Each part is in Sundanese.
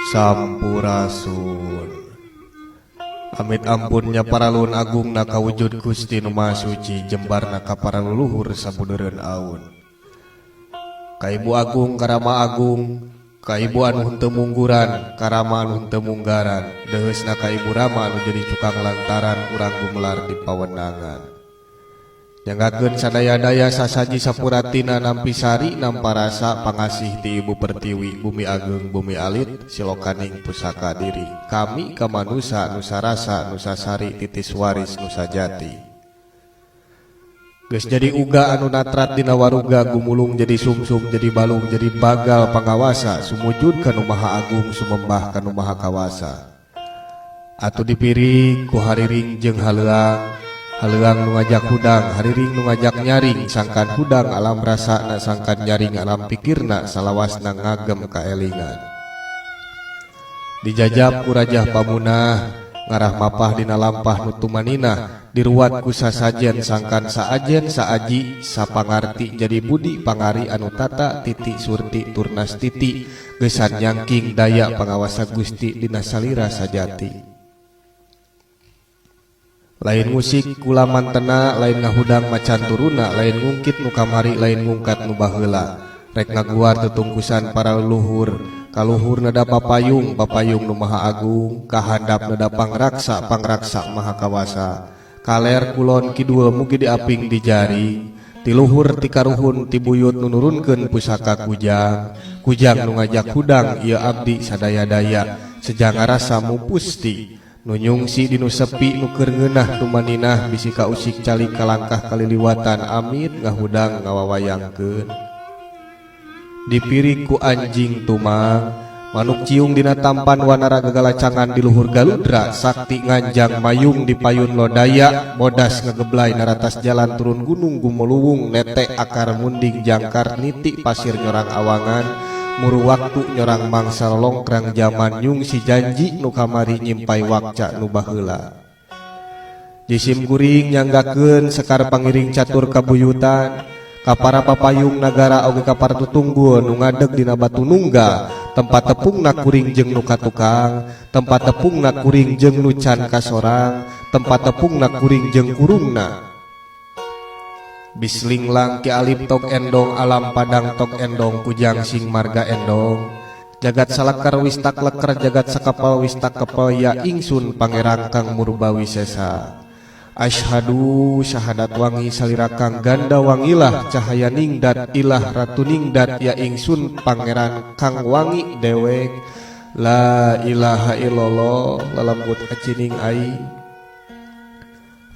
Sampurasun. Amit ampun nya paralun agung na kawujud Gusti nu Maha Suci jembarna ka para leluhur sabudeureun aun. Ka Ibu Agung Karama Agung, ka Ibu anu henteu mungguran, Karama anu henteu munggaran, deuheusna ka Ibu Rama anu jadi cukang lantaran urang gumelar di pawenangan. Nyanggakeun sadaya-daya sasaji sapuratina nampi sari nampa rasa pangasih ti Ibu Pertiwi bumi ageung bumi alit silokaning pusaka diri kami ka manusa nusa rasa nusa sari titis waris nusa jati. Geus jadi uga anu natrat dina waruga gumulung jadi sumsum jadi balung jadi bagal pangawasa sumujud ka Nu Maha Agung sumembah ka Nu Maha Kawasa. Atuh dipiring ku hariring jeung haleuang haleuang nu ngajak hudang hariring nu ngajak nyaring sangkan hudang alam rasana sangkan nyaring alam pikirna salawasna ngagem kaelingan. Dijajab ku Rajah Pamunah ngarah mapah dina lampah nu tumaninah diruat ku sasajen sangkan saajen saaji sapangarti jadi budi pangari anu tata titi surti turnas titi gesan nyangking daya pangawasa Gusti dina salira sajati. Lain musik kula mantena lain ngahudang macan turuna lain ngungkit nu kamari lain ngungkat nu baheula rek ngaguar tetungkusan para leluhur kaluhur neda papayung papayung nu maha agung kahandap neda pangraksa pangraksa maha kawasa kaler kulon kidul mugi diaping di jari tiluhur ti karuhun ti buyut nu nurunkeun pusaka kujang kujang nu ngajak hudang ieu abdi sadaya-daya sejang ngarasa mupusti nu nyungsi dinu sepi nu keur ngeunah tumaninah bisi kausik calik kalangkah kaliliwatan amit ngahudang ngawawayangkeun. Dipirig ku anjing tumang manuk ciung dina tampan wanara gagalacangan di luhur galudra sakti nganjang mayung di payun lodaya bodas ngegeblay naratas jalan turun gunung gumuluwung nete akar munding jangkar niti pasir nyorang awangan muru waktu nyorang mangsa longkrang jaman nyungsi janji nu kamari nyimpai wakca nu baheula. Jisim kuring nyanggakeun sekar pangiring catur kabuyutan ka para papayung nagara oge ka para tutunggul nu ngadeg dina batu nunggal tempat tepungna kuring jeung nu katukang tempat tepungna kuring jeung nu can kasorang tempat tepungna kuring jeung kurungna. Bislinglang Ki Alif tok endong alam padang tok endong kujang sing marga endong jagat salakar wis tak leker jagat sakapal wis tak kepel ya ingsun pangeran kang murba wisesa. Asyhadu syahadat wangi salira kang ganda wangilah cahaya ningdat ilah ratu ningdat ya ingsun pangeran kang wangi dewek la ilaha illallah lalembut acining aing.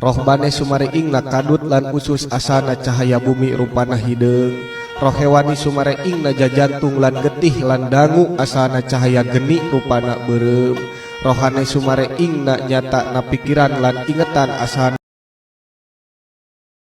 Rohbane sumareingna kadut lan usus asana cahaya bumi rupana hideung. Roh hewani sumareingna jajantung lan getih lan dangu asana cahaya geni rupana beureum. Rohane sumareingna nyata na pikiran lan ingetan asana